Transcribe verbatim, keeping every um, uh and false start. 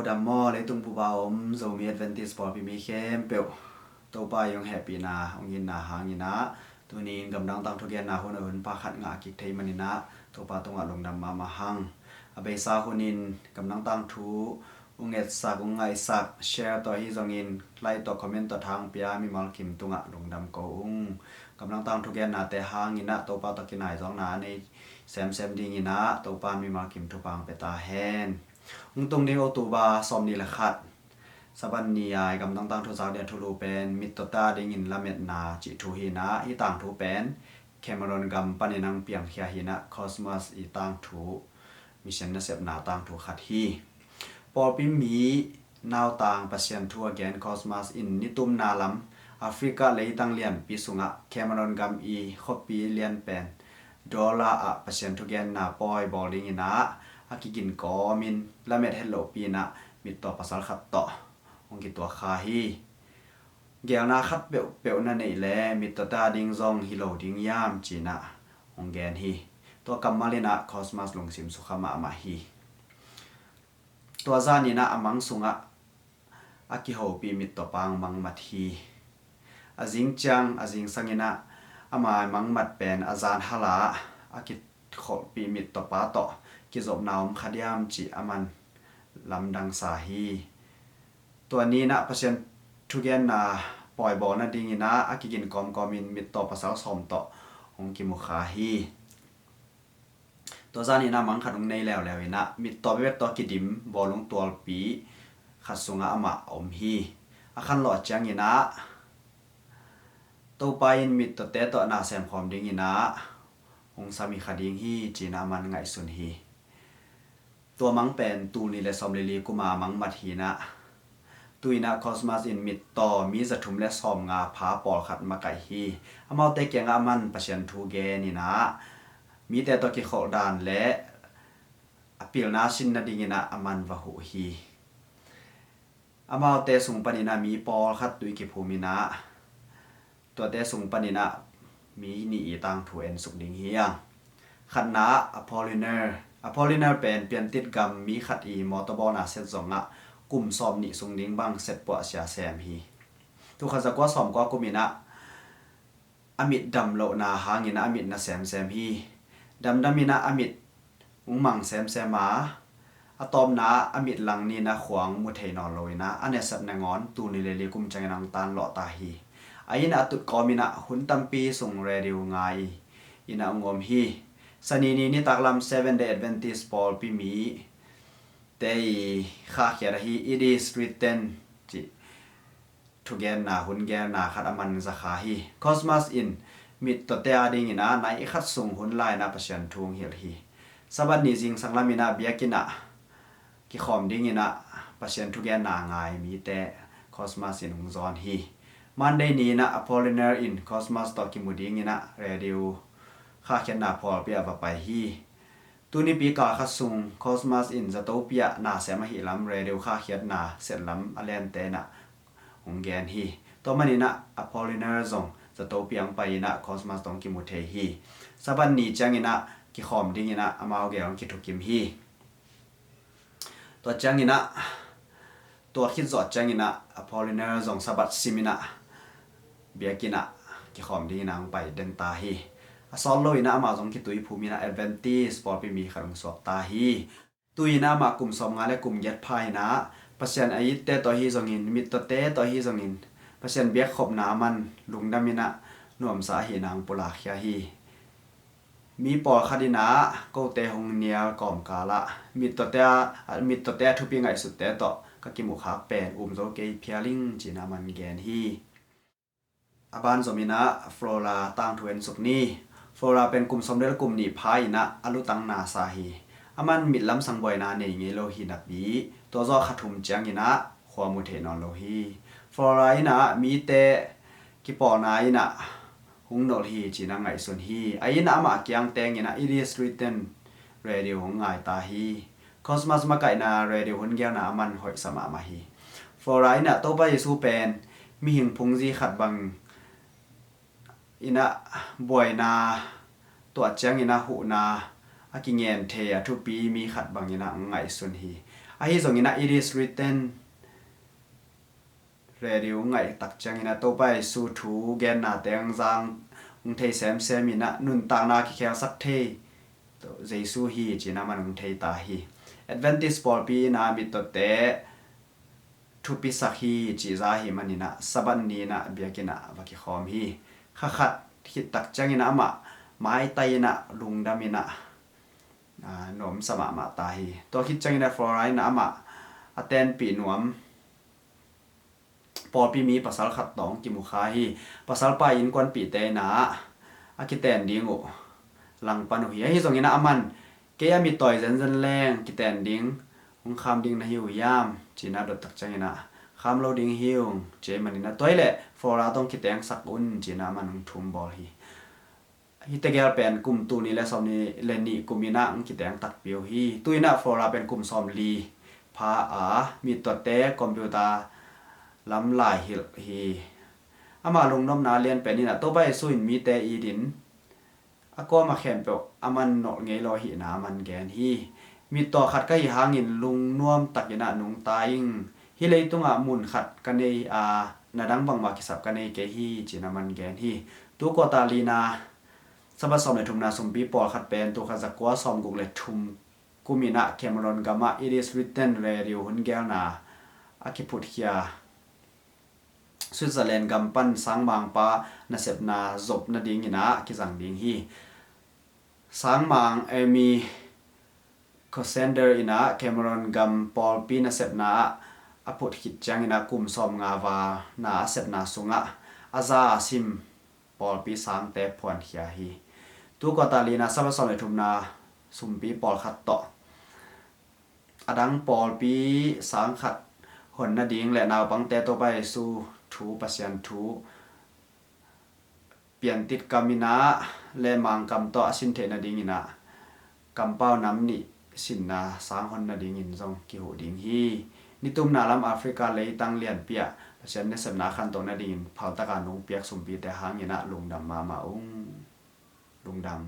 Dam maw leitung bup a om Zomi Adventist pawlpi mi khempeuh, Topa i hong hehpihna hong itna hangin ah, tuni in gamdang tangthu genna hun a hun pha khat ngah kik thei manin ah Topa tungah lungdam mahmah hang. A beisa hun in gamdang tangthu hong etsak, hong ngaihsak, share tawh ahi zongin like tawh, comment tawh thangpia mimal kim tungah lungdam ko ung. Gamdang tangthu gennate hangin ah Topa tawh kinaizawkna a nei semsem dingin ah Topa in mimal kim thupha hong pia ta hen. Hong tung ding October sawmnih le khat, Sabbath ni a i gamdang tangthu zak ding a thulu pen mittawte a dingin lametna cih thu hi in ah, hih tangthu pen Cameroon gam panin hong piangkhia hi in ah, Cosmas i tangthu, mission nasepna tangthu khat hi. Pawlpi mi nautang Pasian thu a gen Cosmas in nitumna lam Africa leitang lianpi sungah Cameroon gam i khuapi lian pen Douala ah Pasian thugenna pawi bawl dingin ah a kiginkawmin lamet het lohpi in ah mittaw pasal khat tawh hong kituak kha hi. Geelna khat peuhpeuh na neih leh mittawte a ding zong hi lo ding hiam ci in ah hong gen hi. Tua kammal in ah Cosmas lungsim sukha mahmah hi. Tua zan in ah a mang sungah a kihopih mittawpa hong mangmat hi. A zing ciang, a zingsang in ah ama mangmat pen a zan hal a, a kikholhpih mittawpa tawh kizopna om kha diam cih aman lamdang sa hi. Tua ni in ah Pasian thugenna pawi bawl nadingin ah a kigin kawmkawmin mittaw pasal sawm tawh hong kimu kha hi. Tua zan in ah mang khat hong nei leuleu in ah mittaw bekbek tawh kidim bawlung tualpi khat sungah amah a om hi. A khanlawh ciangin ah Topa in mittawte tawh na semkhawm dingin ah hong sam hi kha ding hi ci in ah aman ngaihsun hi. Tua mang pen tul nih le sawm le li kum a mangmat hi in ah, tu in ah Cosmas in mittaw mi za thum le sawm nga pha pawlkhat makaih hi. Amaute kiangah aman Pasian thu gen in ah mite tawh kikholh dan le a pilna sin nadingin ah aman va huh hi. Amaute sung panin ah mi pawlkhat tui kiphum in ah, tuate sung panin ah mi nih i tangthu ensuk ding hi hang. Khatna ah Apollinaire. Apollinaire pen Piantit gam mi khat i motor bawlna set zongah kum sawmnih sung ding bang set puahsia sem hi. Tul khat za kua sawm kua kum in ah a mit dam lohna hangin ah a mit na semsem hi. Damdam in ah a mit hong mang semsem a, a tawpna ah a mit lang ni in ah khua hong mu thei nawn lo in ah a nasep nangawn tul nih le li kum ciangin ah hong tan lawh ta hi. A inn ah a tut kawm in ah hun tampi sung radio ngai in ah hong om hi. Sani ni nitaklam Seventh Day Adventist pawlpi mite i khahkhiat ahi It Is Written cih thugenna hun gelna khat aman za kha hi. Cosmas in mittawte a dingin ah nai khat sung hun lai in ah Pasian thu hong hilh hi. Sabbath ni zingsang lam in ah biakinn ah kikhawm dingin ah Pasian thugenna ngai mite Cosmas in hong zawn hi. Monday ni in ah Apollinaire in Cosmas tawh kimu dingin ah radio khahkhiatna pawlpi ah va pai hi. Tunipi kal khat sung Cosmas in zatopi ah nasem ahih lam radio khahkhiatna set lam a lente in ah hong gen hi. Tua manin ah Apollinaire zong zatopi ah hong pai in ah Cosmas tawh hong kimu thei hi. Sabbath ni ciangin ah kikhawm dingin ah amau gel hong kithukim hi. Tua ciangin ah, tua khit zawh ciangin ah Apollinaire zong Sabbath sim in ah biakinn ah kikhawm dingin ah hong pai den ta hi. A sawt lo in ah amah zong kituiphum in ah Adventist pawlpi mi khat hong suak ta hi. Tu in ah amah kum sawmnga le kum giat pha in ah Pasian a itte tawh ahi zongin, mittawte tawh ahi zongin, Pasian biakkhopna aman lungdam in ah nuamsa ahihna hong pulakkhia hi. Mi pawlkhat in ah kote hong nial kawmkal ah mittawte a, mittawte a thupi ngaihsutte tawh ka kimukhak pen um zo kei phial ing ci in ah aman gen hi. A ban zom in ah Flora tangthu ensuk ni. Flora pen kum sawmnih le kum nih pha in ah a lutang na sa hi. Aman mit lamsang buaina nei ngei lo hi napi, tua zawh kha thum ciangin ah khua mu thei nawn lo hi. Flora in ah mite kipawlna in ah hong nolh hi ci in ah ngaihsun hi. A inn ah amah kiang teng in ah It Is Written radio hong ngai ta hi. Cosmas makaihna radio hun gelna aman hoihsa mahmah hi. Flora in ah Topa Jesu pen mihing phungzi khat bang in ah buaina tuah ciangin ah huhna a kingen thei a thupi mi khat bangin ah hong ngaihsun hi. Ahi zongin ah It Is Written radio ngaih tak ciangin ah Topa Jesu thu genna teng zang hong thei semsem in ah nuntakna kikhelsak thei Jesu hi cih in ah man hong thei ta hi. Adventist pawlpi in ah mittawte thupisak hi cih za hi manin ah Sabbath ni in ah biakinn ah va kikhawm hi. Kha khat khit tak ciangin ah amah maitai in ah lungdam in ah nuamsa mahmah ta hi. Tua khit ciangin ah Flora in ah amah a tenpih nuam pawlpi mi pasal khat tawh hong kimu kha hi. Pasalpa innkuanpihte in ah a kiten ding uh langpan uh hi. Ahi zongin ah aman, kei a mittawi zenzen leng kiten ding hong kham ding na hi uh hiam cih in ah dot tak ciangin ah kham lo ding hi ung ci manin ah tua hi leh Flora tawh hong kitengsak un cih in ah aman hong thum bawl hi. Hih tegel pen kum tul nih le sawmnih le nih kum in ah hong kiteng takpi uh hi. Tu in ah Flora pen kum sawmli pha a, mittawte computer lam lai hilh hi. Ama lungnopna lianpen in ah Topa Jesu in mite it in a kuamah khempeuh aman nolh ngei lo ahihna aman gen hi. Mittaw khat ka hih hangin lungnuam takin ah nungta ing. Hih leitungah mun khat ka nei a, na dang bangmah kisap ka nei kei hi cih in aman gen hi. Tu quarter lina Sabbath sawm le thumna sumpi pawlkhat pen tul khat za kua sawmguk le thum kum in ah Cameroon gamah It Is Written radio hun gelna a kiphutkhia Switzerland gam pan sangmangpa nasepna zop nadingin ah kizang ding hi. Sangmang Amy Cossander in ah Cameroon gam pawlpi nasepna ah a phut khit ciangin ah kum sawmnga val na a sepna sungah a za a sim pawlpi sangte phuankhia hi. Tu quarter lina Sabbath sawm le thumna sumpi pawlkhat tawh a dang pawlpi sangkhat hon nading le naupangte Topa Jesu thu, Pasian thu, Piantit kam in ah le Mangkam tawh a sin theih nadingin ah kampau nam nih sinna sang hon nadingin zong kihuh ding hi. Nitumna lam Africa leitang lianpi ah Pasian nasepna a khantoh nadingin phaltaka nungpiak sumpite hangin ah lungdam mahmah ung. Lungdam.